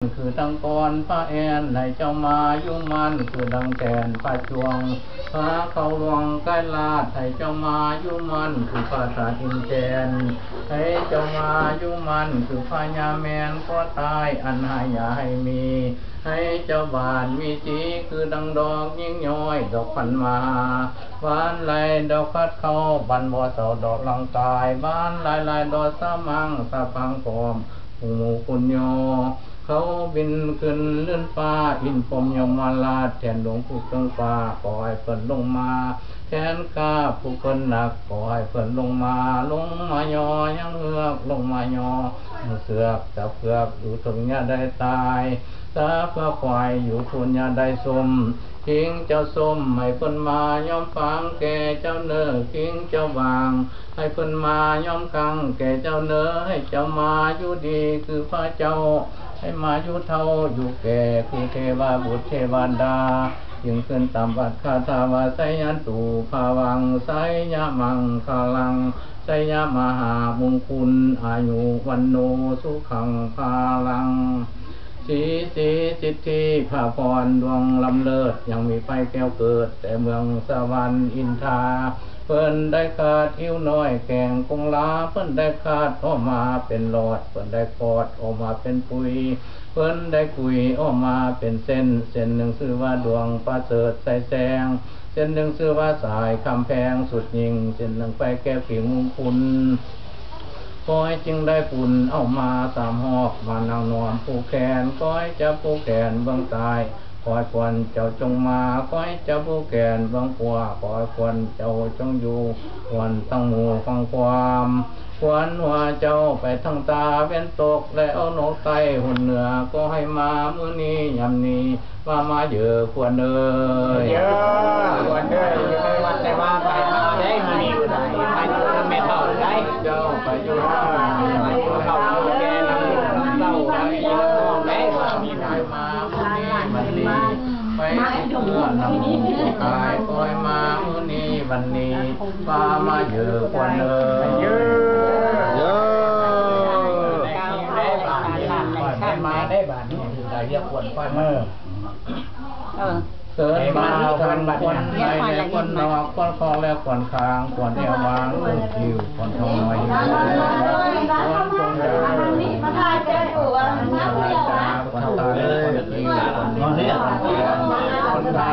ຄືດັ່ງກ່ອນພະແອນ ໃຫ້ເຈົ້າມາຢູ່ໝັ້ນຄືດັ່ງແທ່ນພະຈວງ ພາເຂົ້າຫຼວງກາຍລາດ ໃຫ້ເຈົ້າມາຢູ່ໝັ້ນຄືພະທາດຫີນແກ່ນ ໃຫ້ເຈົ້າມາຢູ່ໝັ້ນຄືພະຍາແມ່ນກໍຕາຍ ອັນຫາຢ່າໃຫ້ມີ ໃຫ້ເຈົ້າບ້ານມີສີຄືດັ່ງດອກຍິງຍ້ອຍ ດອກພັນມະຫາ ບານໄຫຼດອກຂັດເຂົ້າ ບັນບໍ່ເຊົາດອກລັງກາຍ ບານຫຼາຍໆດອກສະມັງສະພັງພ້ອມ ໝູ່ຄຸນຍໍ ເຂົາບິນຂຶ້ນເລື່ອນຟ້າ ອິນພົມຍົມມະລາດ ແທນຫຼວງຜູ້ເຄິ່ງຟ້າ ຂໍໃຫ້ເພິ່ນລົງມາ ແທນຂ້າຜູ້ເພິ່ນຮັກ ຂໍໃຫ້ເພິ່ນລົງມາ ລົງມາຍໍຍັງເຮືອກ ລົງມາຍໍຍັງເຊືອກ ຈັບເຜືອກຢູ່ເທິງຢ່າໄດ້ຕາຍ ສາເຜືອກຄວາຍຢູ່ພຸ້ນຢ່າໄດ້ຊົມ ຄິງເຈົ້າຊົມໃຫ້ເພິ່ນມາຍອມຟັງແກ່ເຈົ້າເນີ ຄິງເຈົ້າຫວ່າງ ໃຫ້ເພິ່ນມາຍອມຄັງແກ່ເຈົ້າເນີ ໃຫ້ເຈົ້າມາຢູ່ດີຄືພະເຈົ້າ ໃຫ້ມາຢູ່ເຖົ້າຢູ່ແກ່ຄືເທວະບຸດເທວະດາ ຈຶ່ງຂຶ້ນຕາມວັດຄາຖາວ່າ ໄຊຍັນຕຸພາວັງ ໄຊຍະມັງຄະລັງ ໄຊຍະມະຫາມຸງຄຸນ ອາຍຸວັນໂນສຸຂັງພະລັງ ສີສີສິດທິພະພອນດວງລຳເລີດ ຍັງມີໄຟແກ້ວເກີດແຕ່ເມືອງສະຫວັນອິນທາ ເພິ່ນໄດ້ຂາດຫິ້ວນ້ອຍແກງກົງລາ ເພິ່ນໄດ້ຂາດອອກມາເປັນຫຼອດ ເພິ່ນໄດ້ຂອດອອກມາເປັນປຸຍ ເພິ່ນໄດ້ກຸຍອອກມາເປັນເສັ້ນ ເສັ້ນໜຶ່ງຊື່ວ່າດວງປະເສີດໄຊແສງ ເສັ້ນໜຶ່ງຊື່ວ່າສາຍຄຳແພງສຸດຍິ່ງ ເສັ້ນໜຶ່ງໄຟແກ້ວຂີງມຸງຄຸນ ຂ້ອຍຈຶ່ງໄດ້ປຸນເອົາມາສາມຮອບ ມານັ່ງນອມຜູກແຂນ ຂ້ອຍຈະຜູກແຂນເບື້ອງຊ້າຍ ຂໍໃຫ້ຄວນເຈົ້າຈົ່ງມາ ຂໍໃຫ້ເຈົ້າຜູກແຂນເບື້ອງຂວາ ຂໍໃຫ້ຄວນເຈົ້າຈົ່ງຢູ່ ຄວນທັງໝູ່ຟັງຄວາມ ຄວນຫົວເຈົ້າໄປທາງຕາເວັນຕົກ ແລະເອົານົກໄຕ້ຫົນເໜືອ ກໍໃຫ້ມາມື້ນີ້ຍາມນີ້ ມາ ມາເຢີຄວນເອີຍ ເຢີຄວນເອີຍ ຢູ່ໃນວັດໃນວາໄປມາໄດ້ ມື້ນີ້ກໍໄດ້ ໄປນຳແມ່ເຖົ້າໄດ້ ເຈົ້າໄປຢູ່ນຳແມ່ເຖົ້າ ເຖົ້າແກ່ນຳລູກນຳເຕົ້າໄດ້ ໄດ້ ໄປມາມື້ນີ້ວັນນີ້ ໄປເພື່ອນຳຜູ້ຕາຍ ກໍໃຫ້ມາມື້ນີ້ວັນນີ້ ມາ ມາເຢີຄວນເອີຍ ເຢີ ໄດ້ມາໄດ້ບາດນີ້ ໄດ້ຮຽກຄວນຄວາຍມາ ເອີ ເຊີນມາທັງຄວນໃນແລະຄວນນອກ ຄວນຄອກແລະຄວນຄາງ ຄວນແອວວາງ ຄວນຄິ້ວ ຄວນທ້ອງນ້ອຍ ຄວນຄົນໃຫຍ່ ຄວນຕາແລະຄວນຄິ້ວ ຄວນເດັກ ຄວນແກ່ ຄວນເຖົ້າ